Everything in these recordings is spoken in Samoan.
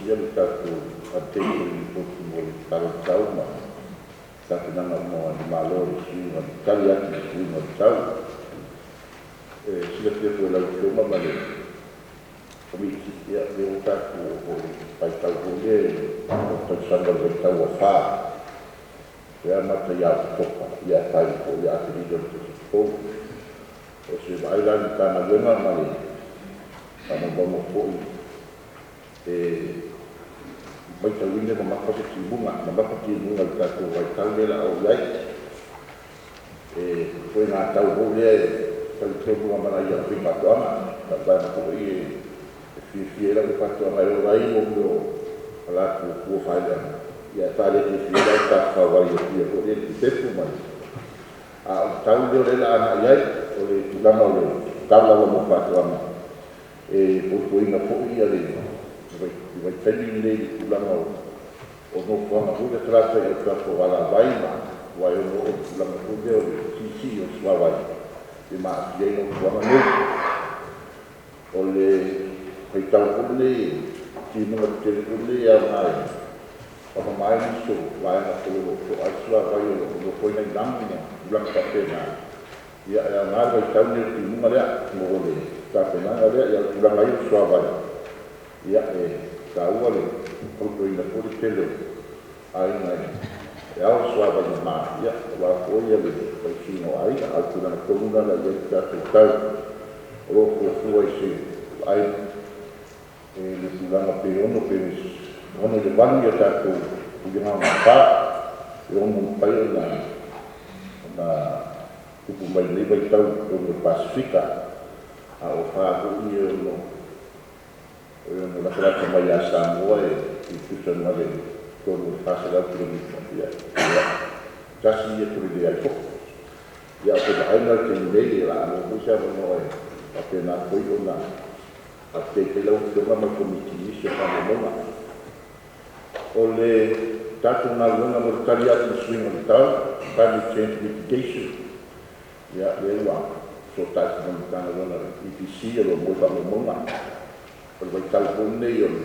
folasia le tatou update o le Lipoti mo le Tala o le Tau ma tapenaga uma a le Malo i le suiga, tali atu i le suiga o le tau. E silafia foi e lau Afioga ma le Komiti, ia, lea ua tatou oo i le vaitau foi lea o le tausaga o le vaitau ua fa, lea e amata ia Oketopa, ia ae faaiu foi ia Aperila o le tausaga fou. O se vaai la a le Matagaluega ma le faamaumauga foi e maitauina e mamafa se timuga, mamafa timuga i le tatou vaitau lea o le a oo i ai. E ituaiga tau foi lea e talitonu lava ma nai au faifaatoaga, o lau vaega foi e fiafia ai le aufaifaatoaga e ola ai mea o a latou fua o faaeleeleaga, ae faaletifia ai le au tafafao vai i Apia foi lea i le tupefu ma le… A o le tau lea o lea o le a agai i ai, o le tulaga o le tau lava mo faatoaga, e fautuaina foi le vaitaimi lenei i le tulaga o nofoaga foi lea e talatalai i autafa o alavai ma… aua e ono oo i le tulaga foi lea o le siisii o le suavai ma aafia ai nofoaga nei. O le vaitau foi lenei, timuga tetele foi nei e aoga e faamama ai nisi o vaega foi o lo o to'a ai le suavai o lo o nonofo ai nai namu ma tulaga faapena. Ia, e aoga le vaitau lenei o le timuga lea mo le tapenaga lea. A o le tulaga lava ia o le suavai, ia, e taua le fautuaina foi o le tele o aiga e ao le suavai mama aua foi le tausiga o aiga. A o le tulaga tonu lena o le a i ai le tatou tau o lo o fuafua i se vaai i le tulaga pe 6 pe 6 i le 8 tatou pulega e ono mafai ona tupu mai i lenei vaitau i totonu o le Pasefika, a o fa foi e ono latalata mai ia Samoa e tutusa ma le totonu o le 400 kilomita, ia, tasi ia toe leai foi. Ia, o se vaaiga i le taimi nei, o le a maua foi se avanoa e faapena foi ona update ai lau Afioga ma le Komiti i nisi o faamaumauga. O le tatou galuega mo le tali atu i le suiga o le tau, climate change mitigation, ia, lea ua fesootai foi ma le Matagaluega o le EPC, o lo o maua i faamaumauga. O le vaitau foi lenei o le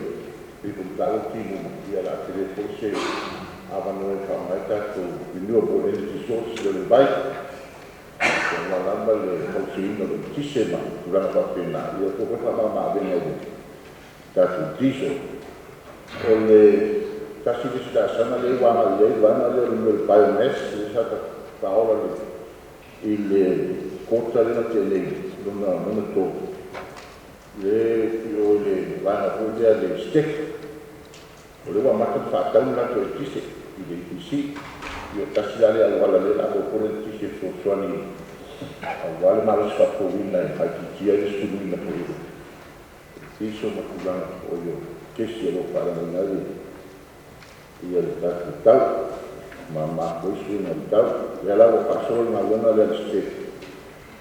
pei foi ona taua le timuga, ia o le a tele foi se avanoa e faaaoga ai tatou renewable energy sources o le vai aua lava le fausiaina o le eletise ma tulaga faapena, ia foi faamama-avega i le tatou diesel. O le tasi le isi laasaga lea ua agai i ai le vaega lea o le mea o le biomass, lea sa faaola i le quota lea na tea nei, lona tolu, le i o i le vaega foi lea le STEC, o lea ua amata ona faatau le latou eletise i le EPC. Ia tasi la lea auala lea o le a maua foi le eletise e fesoasoani aua le malosi faafouina e faaitiitia ai le suluina foi o le diesel ma tulaga foi o kesi o lo o faaleagaina ai ia le tatou tau ma mafua ai suiga o le tau. Lea la ua faasolo le galuega lea a le STEC,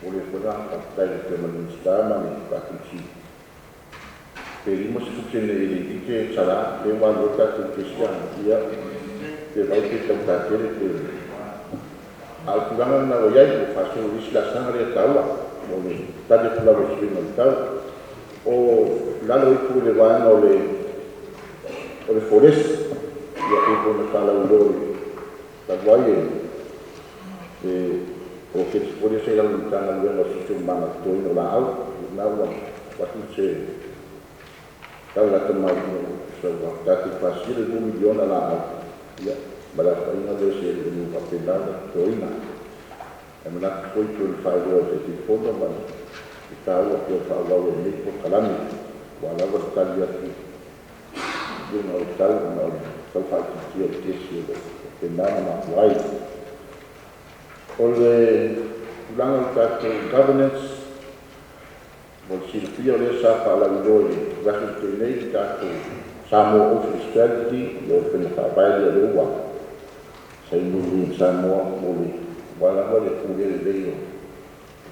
momoli ai foi le agaga faafetai i le Afioga i le Minisita ma le Ofisa Sili, pe 50sene i le iunite tala lea ua alu ai le tatou kesi, ia, pe vaai pe taugata tele pe… A o le tulaga lena ua i ai, ua faasolo i le isi laasaga lea e taua mo le tali atu lava i suiga o le tau. O lalo ifo i le vaega o le forest, ia pei foi ona faalauiloa talu ai le poloketi foi lea sa i lalo o le Matagaluega o le Siosiomaga i le totoina o laau, lena ua avatu se tala lata mai ua tatou pasia le 2 miliona laau, ia, ma le aofaiga lea o seleni ua faapena ona totoina. E manatu foi pei ona faailoa e le Taitaifono ma le taua pea o le faaauau o lenei polokalame aua lava le tali atu i luga o le tau ona o le tau faaitiitia o le kesi o lo o faapena ona mafua ai. O le tulaga o le tatou governance, mo le silafia o lea sa faalauiloa i le vaiaso na tea nei le tatou Samoa Ocean Strategy, o le faiga faavae lea o lea ua saini e Samoa mo le aua lava le pulea lelei o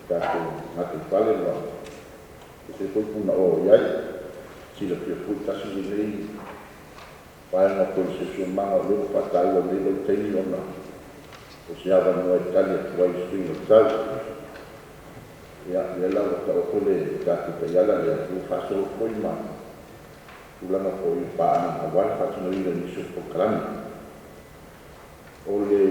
tatou gataifale ma ese foi punaoa o i ai. Silafia foi tasi lenei vaega foi o le siosiomaga o lea ua faataua i lenei vaitaimi ona o se avanoa e tali atu ai i suiga o le tau. Ia, lea la ua taoto le tatou taiala lea, ua faasolo foi ma tulaga foi o paaga aua le faatinoina o nisi o polokalame. O le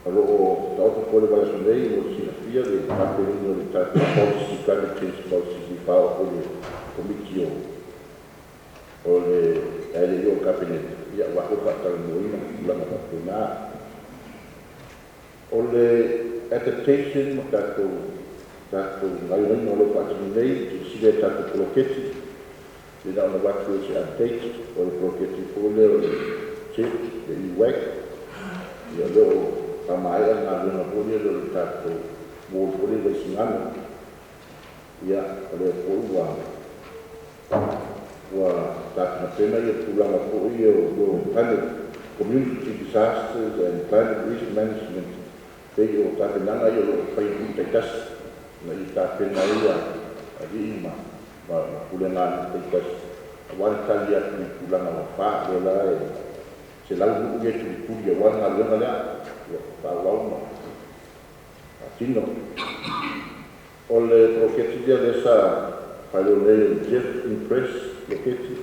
o lo o taoto foi le vaiaso nei mo le silafia le tapenaina o le tatou policy, climate change policy, faaoo i le Komiti o le ae le i oo i le Kapeneta, ia, aua foi le faatalanoaina tulaga faapena. O le adaptation ma tatou gaoioiga o lo o faatino nei, silasila i tatou poloketi, le na ona avatu se update o le poloketi foi lea o le TIP, le EWAC, ia, o lea o faamaea le galuega foi lea o le tatou wall foi lea i Vaisigano. Ia, o lea foi ua tapenapena ia tulaga foi ia o climate, community disasters and climate risk management, pei o tapenaga ia o lo o fai i nuu taitasi ina ia tapena ai alii ma pulega a nuu taitasi aua le tali atu i tulaga o afa. Lea la e 100 nuu ia e tulituli aua le galuega lea ua faaauau ma faatino. O le poloketi lea, lea sa faailoa nei, o le GEF Impress poloketi,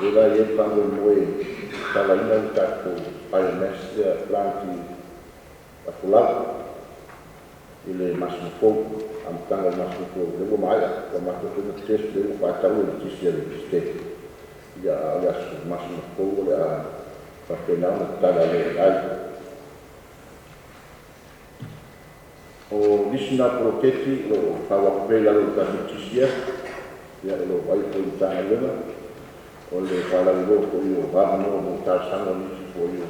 lea la e i ai le faamoemoe e tatalaina le tatou biomass lea plant i Afolau i le masina fou, amataga o le masina fou. Lea ua maea, ua matou foi na test, lea ua faatau le eletise a le STEC. Ia, a o le aso masina fou o le a faapena ona tatala loa i ai. O nisi na poloketi o lo o faaauau pea i lalo o le tatou GCF, ia, o lo o vaaia foi i Matagaluega, o le faalauiloa foi o avanoa mo talosaga o nisi foi o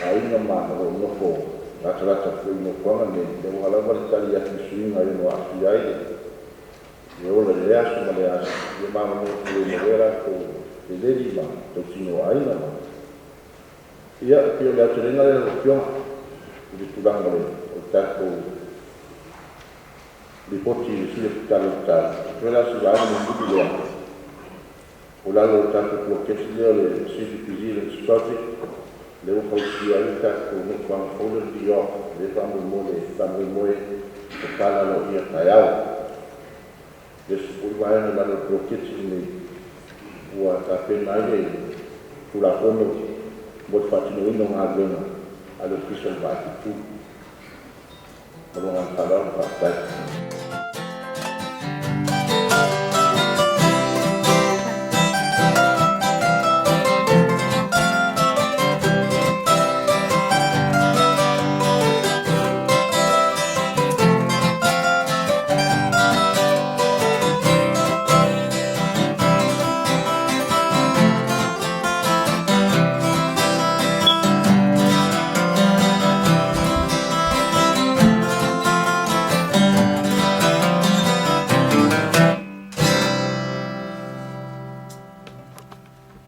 aiga ma o lo o nofo latalata foi i nofoaga nei, aua lava le tali atu i suiga e ono aafia ai le ola i lea aso ma lea aso, ia ma avanoa foi e maua ai latou seleni ma tausiga o aiga ma. Ia, pei o le aotelega lea, lau Afioga, i le tulaga o le tatou lipoti i le fia tala o le tau. Toe la o si vaega mulimuli lea, o lalo o le tatou poloketi lea o le Pacific Resilience Project, lea ua fausia ai le tatou nofoaga fou lea o le DOC, lea faamoemoe tatala loa taeao. Le isi foi vaega i lalo o le poloketi lenei, ua tapena ai le Tulafono mo le faatinoina o galuega a le Ofisa o le Vaa Tutu. Ma lou agaga faaaloalo, faafetai.